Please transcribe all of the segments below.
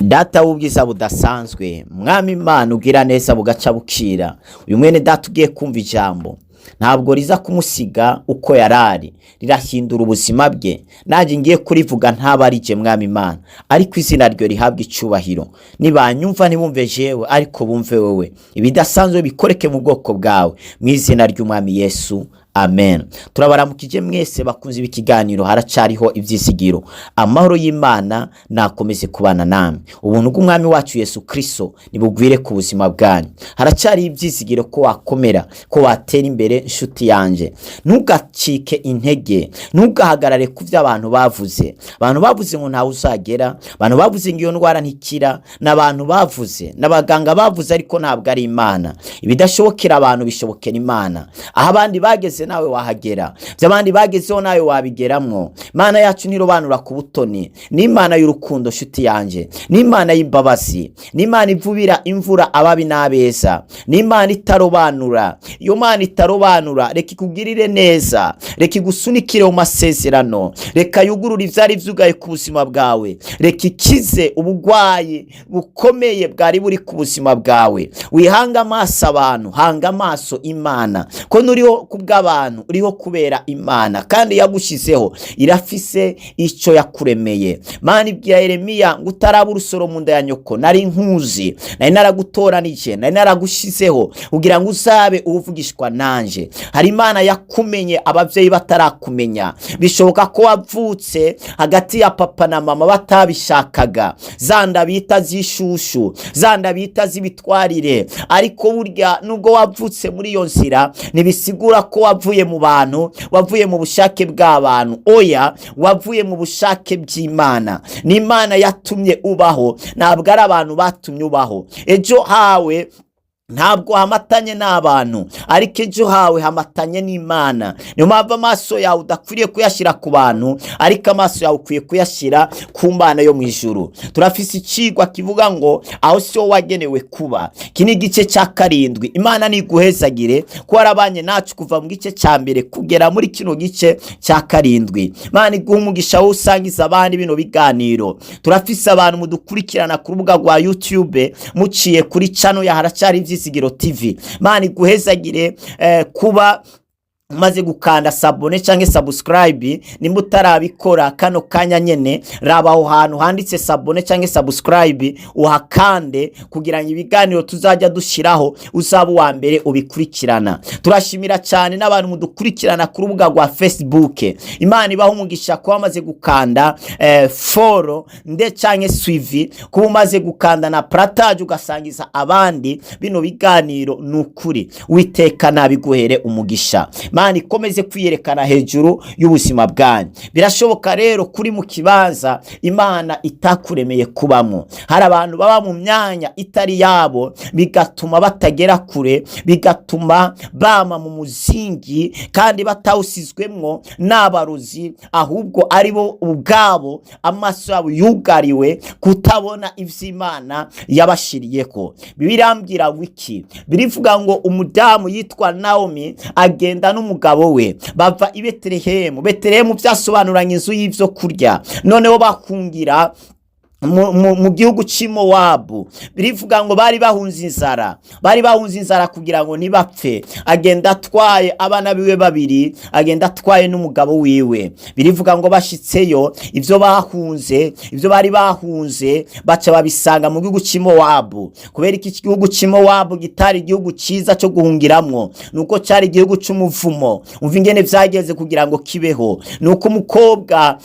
Data w'ubwiza budasanzwe, Mwami Imana ugira neza bugaca bukira, uyu mwene data ugiye kumva ijambo ntabwo riza kumusiga uko yarari, rirahindura ubuzima bwe. Nanjye ngiye kurivuga ntaba ari je, Mwami Imana, ariko izina ryo rihabwa icubahiro. Nibanyumva ntibumve jewe, ariko bumve wewe. Ibidasanzwe bikoreke mu bwoko bwawe, mu izina ry'Umwami Yesu, amen. Turabaramukije mwese bakunze ikiganiro Haracariho Ibyizigiro. Amahoro y'Imana nakomeze kubana namwe. Ubuntu bw'Umwami wacu Yesu Kristo nibugwire ku buzima bwanyu. Haracyariho ibyizigiro ko wakomera, ko watera imbere. Inshuti yanjye, ntugacike intege, ntugahagarare ku byo abantu bavuze. Abantu bavuze ngo ntawe uzagera, abantu bavuze ngo iyo ndwara ntikira, n'abantu bavuze, n'abaganga bavuze, ariko ntabwo ari Imana. Ibidashobokera abantu bishobokera Imana. Aho abandi bageze nawe wahagera, ibyo abandi bagezeho nawe wabigeramwo. Imana yacu ntirobanura ku butoni, ni Imana y'urukundo, nshuti yanjye, ni Imana y'imbabazi, ni Imana ivubira imvura ababi n'abeza, ni Imana itarobanura. Iyo Mana itarobanura, reka ikugirire neza, reka igusunikire mu masezerano, reka yugurure ivyari vyugaye ku buzima bwawe, reka ikize ubugwayi bukomeye bwari buri ku buzima bwawe. Wihanga amaso abantu, hanga amaso Imana, ko nuriho kubw'abantu, uriho kubera Imana, kandi yagushyizeho irafise icyo yakuremeye. Mana ibwira Yeremiya ngo: "Utaraba urusoro mu nda ya nyoko nari nkuzi, nari naragutoranije, nari naragushyizeho kugira ngo uzabe uwuvugishwa nanje." Hari Imana yakumenye ababyeyi batarakumenya. Bishoboka ko wavutse hagati ya papa na mama batabishakaga, za nda bita z'ishushu, za nda bita z'ibitwarire. Ariko burya nubwo wavutse muri iyo nzira, ntibisigura ko wavuye mu bantu, wavuye mu bushake bw'abantu. Oya, wavuye mu bushake bw'Imana. Ni Imana yatumye ubaho, ntabwo ari abantu batumye ubaho. Ejo hawe ntabwo hamatanye n'abantu, ariko ejo hawe hamatanye n'Imana. Niyo mpamvu amaso yawe udakwiriye kuyashyira ku bantu, ariko amaso yawe ukwiye kuyashyira ku Mana yo mu ijuru. Turafise icigwa kivuga ngo "Aho si ho wagenewe kuba". Iki ni igice cya 7. Imana niguhezagire ko warabanye nacu kuva mu gice cya 1 kugera muri kino gice cya 7. Imana iguha umugisha wowe usangiza abandi bino biganiro. Turafise abantu mudukurikirana ku rubuga rwa YouTube muciye kuri channel ya Haracyari Ivyizigiro TV. Imana iguhezagire kuba umaze gukanda s'abonner cyangwa subscribe. Nimba utarabikora kano kanya nyene, raba aho hantu handitse s'abonner cyangwa subscribe, uhakande kugira ngo ibiganiro tuzajya dushyiraho uzaba uwa mbere ubikurikirana. Turashimira cyane n'abantu mudukurikirana ku rubuga rwa Facebook. Imana ibaho umugisha kuba wamaze gukanda follow nde cyangwa suivi, kuba umaze gukanda na partage, ugasangiza abandi bino biganiro. Ni ukuri, Witeka nabiguhere umugisha. Imana ikomeze kwiyerekana hejuru y'ubuzima bwanyu. Birashoboka rero kuri mu kibanza Imana itakuremeye kubamo. Hari abantu baba mu myanya itari yabo, bigatuma batagera kure, bigatuma bama mu muzingi, kandi batawusizwemwo n'abarozi, ahubwo ari bo ubwabo amaso yabo yugariwe kutabona ivy'Imana yabashiriyeko. Birambwira ngo iki? Birivuga ngo umudamu yitwa Naomi agenda n'umugabo we, bava i Betelehemu. Betelehemu byasobanuranye inzu y'ivyo kurya. Noneho bahungira mu gihugu cy'i Mowabu. Birivuga ngo bari bahunze inzara, bari bahunze inzara kugira ngo ntibapfe. Agenda atwaye abana biwe babiri, agenda atwaye n'umugabo wiwe. Birivuga ngo bashitseyo, ibyo bahunze, ibyo bari bahunze, baca babisanga mu gihugu cy'i Mowabu. Kubera iki gihugu cy'i Mowabu gitari igihugu cyiza cyo guhungiramwo, nuko cyari igihugu cy'umuvumo. Umva ingene byageze kugira ngo kibeho: nuko umukobwa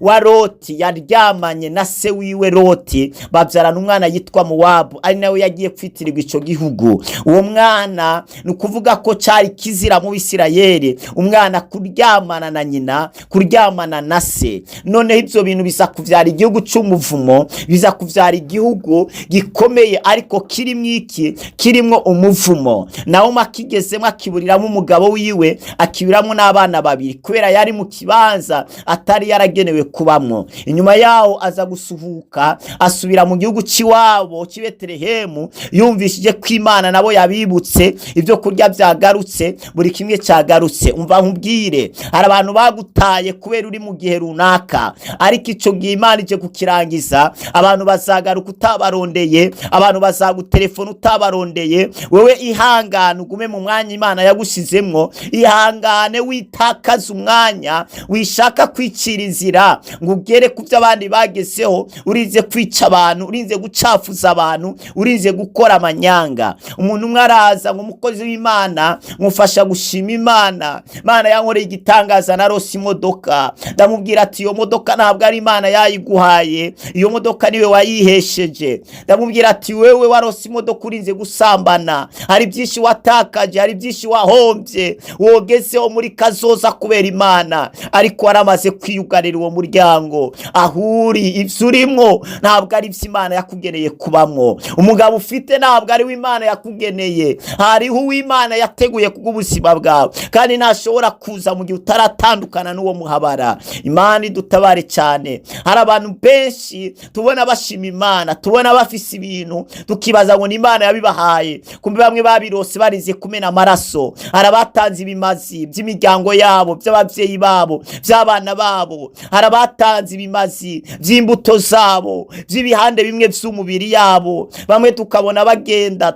wa Loti yaryamanye na se wiwe Loti, babyarana umwana yitwa Muwabu, ari nawe yagiye kwitirirwa ico gihugu. Uwo mwana, ni ukuvuga ko cyari kizira mu Bisirayeli umwana kuryamana na nyina, kuryamana na se. Noneho ibyo bintu biza kuvyara igihugu c'umuvumo, biza kuvyara igihugu gikomeye, ariko kirimwo iki? Kirimwo umuvumo. Nawe akigezemo akiburiramo umugabo wiwe, akiburiramo n'abana babiri, kubera yari mu kibanza atari yaragenewe kubamwo. Inyuma yaho aza gusubira. gusuhuka, asubira mu gihugu cy'iwabo cy'i Betelehemu, yumvishije ko Imana nabo yabibutse, ibyo kurya byagarutse, buri kimwe cyagarutse. Umva nkubwire, hari abantu bagutaye kubera uri mu gihe runaka, ariko icyo gihe Imana ije kukirangiza. Abantu bazagaruka utabarondeye, abantu bazagutelefona utabarondeye. Wewe ihangane, ugume mu mwanya Imana yagushizemwo. Ihangane, witakaze umwanya, wishaka kwicira inzira ngo ugere ku byo abandi bagezeho. Urinze kwica abantu, urinze gucafuza abantu, urinze gukora amanyanga. Umuntu umwe araza ngo: "Umukozi w'Imana, mufasha gushima Imana, Imana yankoreye igitangaza, narose imodoka." Ndamubwira ati: "Iyo modoka ntabwo ari Imana yayiguhaye, iyo modoka niwe wayihesheje." Ndamubwira ati: "Wewe warose imodoka urinze gusambana, hari byinshi watakaje, hari byinshi wahombye wogezeho muri kazoza kubera Imana, ariko waramaze kwiyugarira uwo muryango. Aho uri, ibyo urimwo ntabwo ari byo Imana yakugeneye kubamwo. Umugabo ufite ntabwo ari we Imana yakugeneye. Hariho uw'Imana yateguye kubw'ubuzima bwawe, kandi ntashobora kuza mu gihe utaratandukana n'uwo muhabara." Imana idutabare cyane. Hari abantu benshi tubona bashima Imana, tubona bafise ibintu, tukibaza ngo ni Imana yabibahaye. Kumbe bamwe babirose barize kumena amaraso. Hari abatanze ibimazi by'imiryango yabo, by'ababyeyi babo, by'abana babo. Hari abatanze ibimazi by'imbuto zabo, by'ibihande bimwe by'umubiri yabo. Bamwe tukabona bagenda,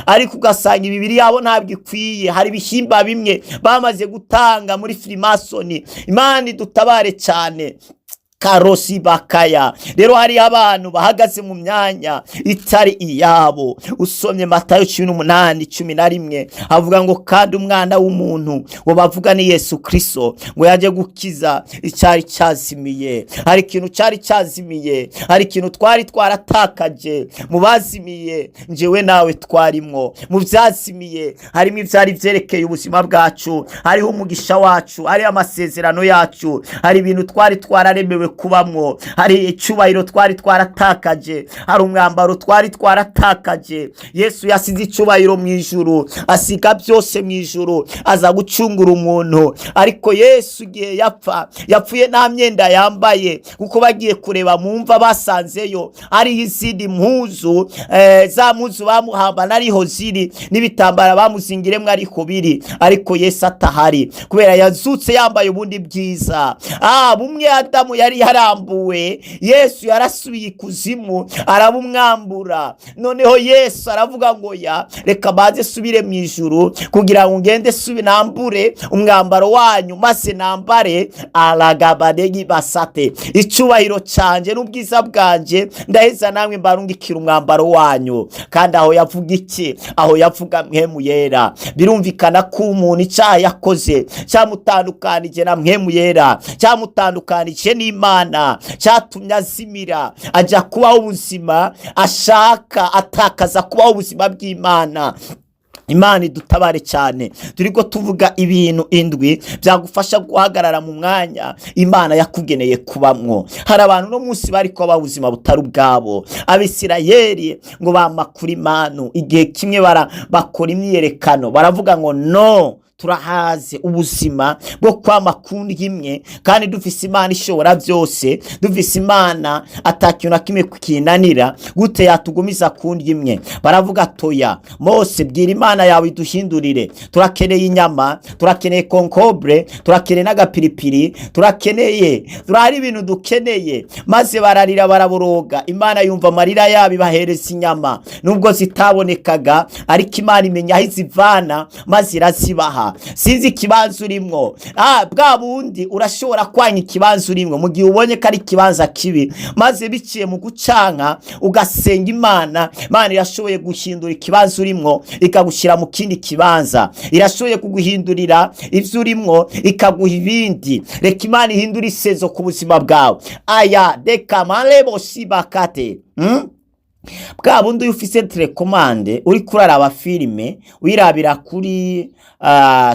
ariko ugasanga imibiri yabo ntabwo ikwiye. Hari ibihimba bimwe bamaze gutanga muri firimasoni. Imana idutabare cyane. Karosi bakaya. Rero hariho abantu bahagaze mu myanya itari iyabo. Usomye Matayo 18:11, avuga ngo: "Kandi Umwana w'umuntu," ngo bavuga ni Yesu Kristo, ngo yaje gukiza icyari cyazimiye. Hari ikintu cyari cyazimiye, hari ikintu twari twaratakaje. Mu bazimiye njyewe nawe twarimwo. Mu byazimiye harimo ibyari byerekeye ubuzima bwacu, hariho umugisha wacu, hariho amasezerano yacu, hari ibintu twari twararemewe kubamwo, hari icyubahiro twari twaratakaje, hari umwambaro twari twaratakaje. Yesu yasize icyubahiro mu ijuru, asiga byose mu ijuru, aza gucungura umuntu. Ariko Yesu igihe yapfa, yapfuye nta myenda yambaye, kuko bagiye kureba mu mva basanzeyo hariho izindi mpuzu, za mpuzu bamuhamba ariho ziri, n'ibitambara bamuzingiremo ariko biri, ariko Yesu atahari, kubera yazutse yambaye ubundi bwiza. Bumwe Adamu yari yarambuwe, Yesu yarasubiye ikuzimu arabumwambura. Noneho Yesu aravuga ngo: "Ya, reka baze subire mu ijuru kugira ngo ngende subi nambure umwambaro wanyu, maze nambare aragabadegi basate icyubahiro cyanjye n'ubwiza bwanjye, ndaheza namwe mbarungikira umwambaro wanyu." Kandi aho yavuga iki? Aho yavuga Mpwemu Yera. Birumvikana ko umuntu icyaha yakoze cyamutandukanije na Mpwemu Yera, cyamutandukanije n'Imana, cyatumye azimira, ajya kubaho ubuzima ashaka, atakaza kubaho ubuzima bw'Imana. Imana idutabare cyane. Turi ko tuvuga ibintu indwi byagufasha guhagarara mu mwanya Imana yakugeneye kubamwo. Hari abantu no munsi bari kubaho ubuzima butari ubwabo. Abisirayeli ngo bamakura imanu igihe kimwe, bakora imyiyerekano, baravuga ngo: "No, turahaze ubuzima bwo kwama kundi imwe, kandi dufise Imana ishobora byose, dufise Imana atakintu na kimwe kinanira, gute yatugumiza kundi imwe?" Baravuga: "Toya, Mose, bwira Imana yawe iduhindurire. Turakeneye inyama, turakeneye concombre, turakeneye n'agapiripiri, turakeneye, turahari ibintu dukeneye." Maze bararira, baraboroga. Imana yumva amarira yabo, ibahereza inyama nubwo zitabonekaga, ariko Imana imenya aho izivana maze irazibaha. Sinzi ikibanza urimwo. Bwa bundi urashobora kwanya ikibanza urimwo mu gihe ubonye ko ari ikibanza kibi, maze biciye mu gucanka ugasenga Imana, Imana irashoboye guhindura ikibanza urimwo ikagushyira mu kindi kibanza. Irashoboye kuguhindurira ibyo urimwo ikaguha ibindi. Reka Imana ihindure isezo ku buzima bwawe. Aya dekamarebo sibakate. Bwa bundi iyo ufise télécommande, uri kuraraba filime, wirabira kuri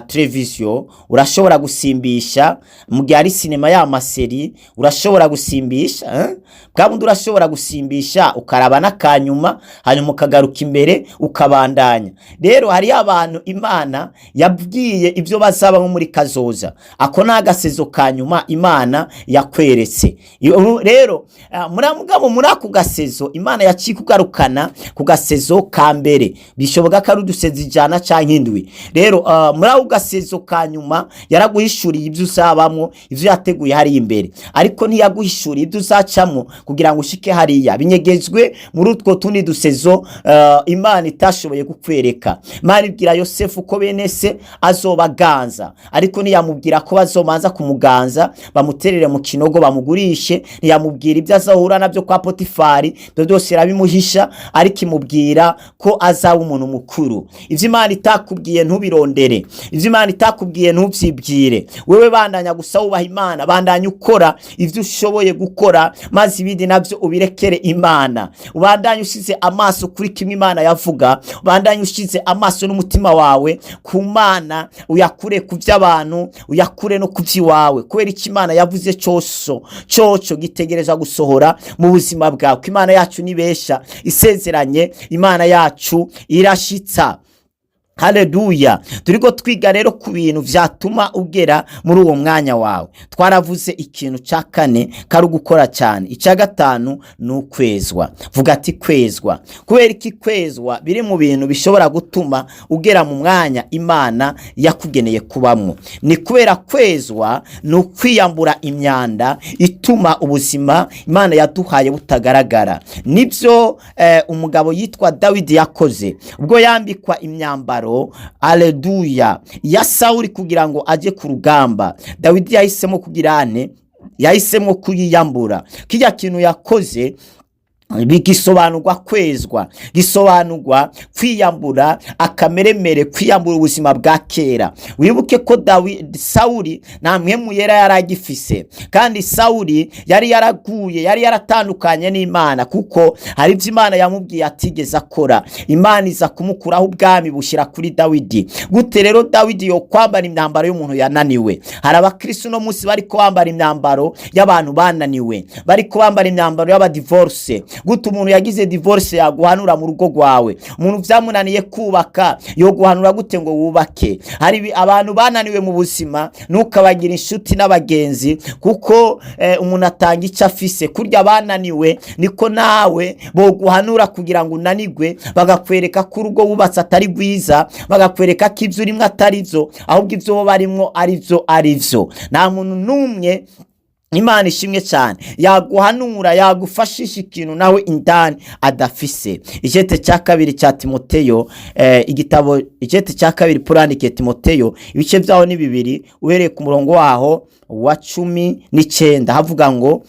Televiziyo urashobora gusimbisha, mu gihe ari sinema y'amaseri urashobora gusimbisha, eh? Bwa bundi urashobora gusimbisha ukaraba n'akanyuma, hanyuma ukagaruka imbere ukabandanya. Rero hariyo abantu Imana yabwiye ibyo bazabamo muri kazoza. Ako ni agasezo ka nyuma Imana yakweretse. Rero mugabo muri ako gasezo Imana yaciye kugarukana ku gasezo ka mbere, bishoboka ko ari udusezo 100 canke 7. Rero muri ako gasezo ka nyuma yaraguhishuriye ibyo uzabamwo, ibyo yateguye hariya imbere, ariko ntiyaguhishuriye ibyo uzacamwo kugira ngo ushike hariya. Binyegejwe muri utwo tundi dusezo Imana itashoboye kukwereka. Imana ibwira Yosefu ko bene se azobaganza, ariko ntiyamubwira ko bazomanza kumuganza bamuterere mu kinogo bamugurishe. Ntiyamubwira ibyo azahura nabyo kwa Potifari. Ibyo byose irabimuhisha, ariko imubwira ko azaba umuntu mukuru. Ibyo Imana itakubwiye ntubirondere, ibyo Imana itakubwiye ntubyibwire. Wewe bandanya gusa wubaha Imana, bandanya ukora ibyo ushoboye gukora, maze ibindi nabyo ubirekere Imana. Ubandanye ushize amaso kuri kimwe Imana yavuga, ubandanye ushize amaso n'umutima wawe ku Mana, uyakure ku by'abantu, uyakure no ku by'iwawe, kubera icyo Imana yavuze cyoso cyoco gitegereza gusohora mu buzima bwawe. Ko Imana yacu nibesha, isezeranye Imana yacu irashitsa. Haleluya! Turiko twiga rero ku bintu vyatuma ugera muri uwo mwanya wawe. Twaravuze ikintu ca kane kari ugukora cyane. Icya gatanu ni ukwezwa. Vuga ati kwezwa. Kubera iki kwezwa biri mu bintu bishobora gutuma ugera mu mwanya Imana yakugeneye kubamwo? Ni kubera kwezwa ni ukwiyambura imyanda ituma ubuzima Imana yaduhaye butagaragara. Nibyo umugabo yitwa Dawidi yakoze ubwo yambikwa imyambaro, aleluya, ya Sawuli kugira ngo ajye ku rugamba. Dawidi yahisemo kugira ane? Yahisemo kuyiyambura. Kijya kintu yakoze bigisobanurwa kwezwa, gisobanurwa kwiyambura akameremere, kwiyambura ubuzima bwa kera. Wibuke ko Sawuli nta mpwemu yera yari agifise, kandi Sawuli yari yaraguye, yari yaratandukanye n'Imana, kuko hari ibyo Imana yamubwiye atigeze akora. Imana iza kumukuraho ubwami, bushyira kuri Dawidi. Gute rero Dawidi yo kwambara imyambaro y'umuntu yananiwe? Hari abakristo uno munsi bariko bambara imyambaro y'abantu bananiwe, bariko bambara imyambaro y'abadivorce. Gute umuntu yagize divorce yaguhanura mu rugo rwawe? Umuntu vyamunaniye kubaka yoguhanura gute ngo wubake? Hari abantu bananiwe mu buzima, ntukabagira inshuti n'abagenzi, kuko umuntu atanga icyo afise. Kurya bananiwe niko nawe boguhanura kugira ngo unanigwe, bagakwereka ko urugo wubatse atari rwiza, bagakwereka ko ibyo urimwo atari byo, ahubwo ibyo bo barimwo ari byo ari byo. Nta muntu n'umwe, Imana ishimwe cyane, yaguhanura, yagufashisha ikintu nawe indani adafise. Icete cya kabiri cya Timoteyo, igitabo icete cya kabiri purandikiye Timoteyo, ibice byaho ni 2, uhereye ku murongo waho wa 19, havuga ngo: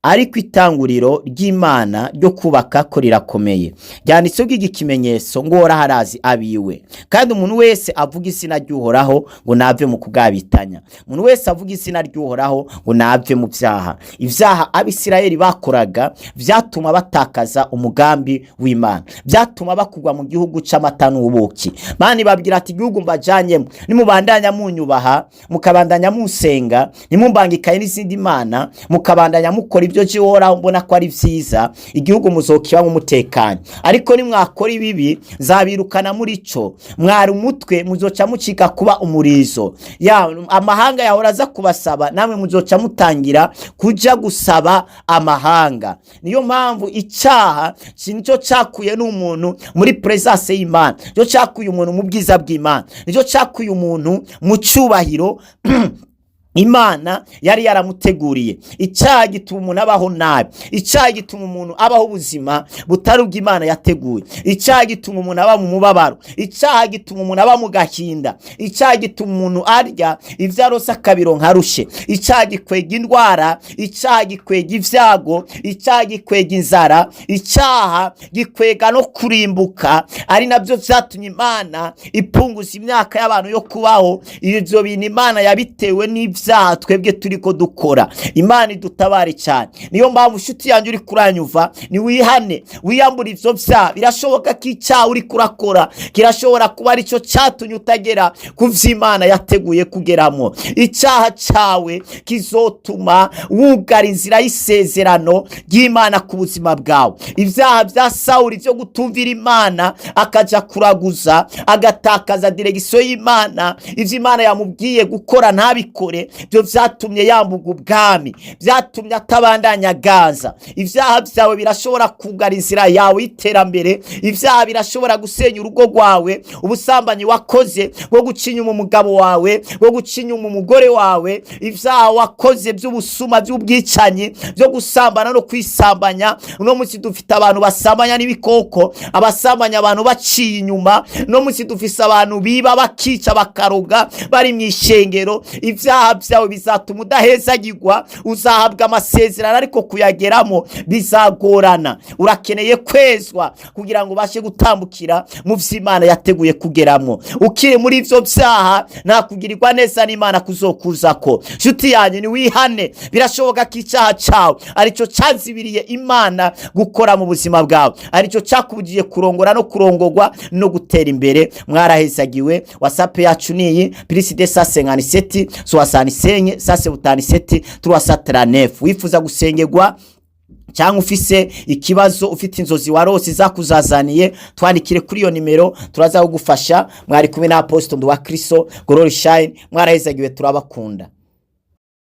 "Ariko itanguriro ry'Imana ryo kubaka ko rirakomeye, ryanditseho ikimenyetso ngo Uhoraho arazi abiwe, kandi umuntu wese avuga izina ry'Uhoraho ngo nave mu kugabitanya." Umuntu wese avuga izina ry'Uhoraho ngo nave mu byaha. Ibyaha Abisirayeli bakoraga byatuma batakaza umugambi w'Imana, byatuma bakugwa mu gihugu c'amata n'ubuki. Mani babwira ati: "Igihugu mbajanyemo, nimubandanya munyubaha, mukabandanya musenga, ntimumbangikaye n'izindi mana, mukabandanya mukora ibyo Uhoraho mbona ko ari vyiza, igihugu muzokibamwo umutekanye. Ariko nimwakora ibibi, nzabirukana muri co. Mwari umutwe, muzoca mucika kuba umurizo. Ya amahanga yahora aza kubasaba, namwe muzoca mutangira kuja gusaba amahanga." Niyo mpamvu icaha nicyo cakuye n'umuntu muri presence y'Imana, nicyo cakuye umuntu mu bwiza bw'Imana, nicyo cakuye umuntu mu cubahiro Imana yari yaramuteguriye. Icyaha gituma umuntu abaho nabi. Icyaha gituma umuntu abaho ubuzima butari ubw'Imana yateguye. Icyaha gituma umuntu aba mu mubabaro. Icyaha gituma umuntu aba mu gahinda. Icyaha gituma umuntu arya ibyo arose akabironka arushe. Icyaha gikwega indwara. Icyaha gikwega ibyago. Icyaha gikwega inzara. Icyaha gikwega no kurimbuka, ari nabyo byatumye Imana ipunguza imyaka y'abantu yo kubaho. Ibyo bintu Imana yabitewe n'ibyaha. vyaha twebwe turiko dukora. Imana idutabare cyane. Niyo mpamvu, inshuti yanjye uri kuranyuva, niwihane, wiyambura ivyo vyaha. Birashoboka ko icyaha uri kurakora kirashobora kuba aricyo cyatumye utagera ku vy'Imana yateguye kugeramo. Icyaha cyawe kizotuma wugara inzira y'isezerano ry'Imana ku buzima bwawe. Ibyaha bya Sawuli byo gutumvira Imana, akaja kuraguza, agatakaza direction y'Imana, ivyo Imana yamubwiye gukora ntabikore, byo vyatumye yambuga ubwami, byatumye atabandanya aganza. Ibyaha byawe birashobora kugara inzira yawe y'iterambere. Ibyaha birashobora gusenya urugo rwawe. Ubusambanyi wakoze bwo guca inyuma umugabo wawe, bwo guca inyuma umugore wawe, ibyaha wakoze by'ubusuma, by'ubwicanyi, byo gusambana no kwisambanya. Uno munsi dufite abantu basambanya n'ibikoko, abasambanya abantu baciye inyuma. Uno munsi dufise abantu biba, bakica, bakaroga bari mu ishengero. Ibyaha byawe bizatuma udahezagirwa. Uzahabwa amasezerano, ariko kuyageramo bizagorana. Urakeneye kwezwa kugira ngo ubashe gutambukira mu vy'Imana yateguye kugeramo. Ukiri muri ivyo vyaha, nta kugirirwa neza n'Imana kuzokuzako. Nshuti yanjye, niwihane. Birashoboka ko icyaha cawe aricyo cazibiriye Imana gukora mu buzima bwawe, aricyo cyakubugiye kurongora no kurongorwa no gutera imbere. Mwarahezagiwe. WhatsApp yacu niyi: +257 65 177 339. Wifuza gusengerwa cyangwa ufise ikibazo, ufite inzozi warose zakuzazaniye, twandikire kuri iyo nimero, turaza kugufasha. Mwari kumwe na Apostle Nduwa Kristo Glory Shine. Mwarahezagiwe, turabakunda.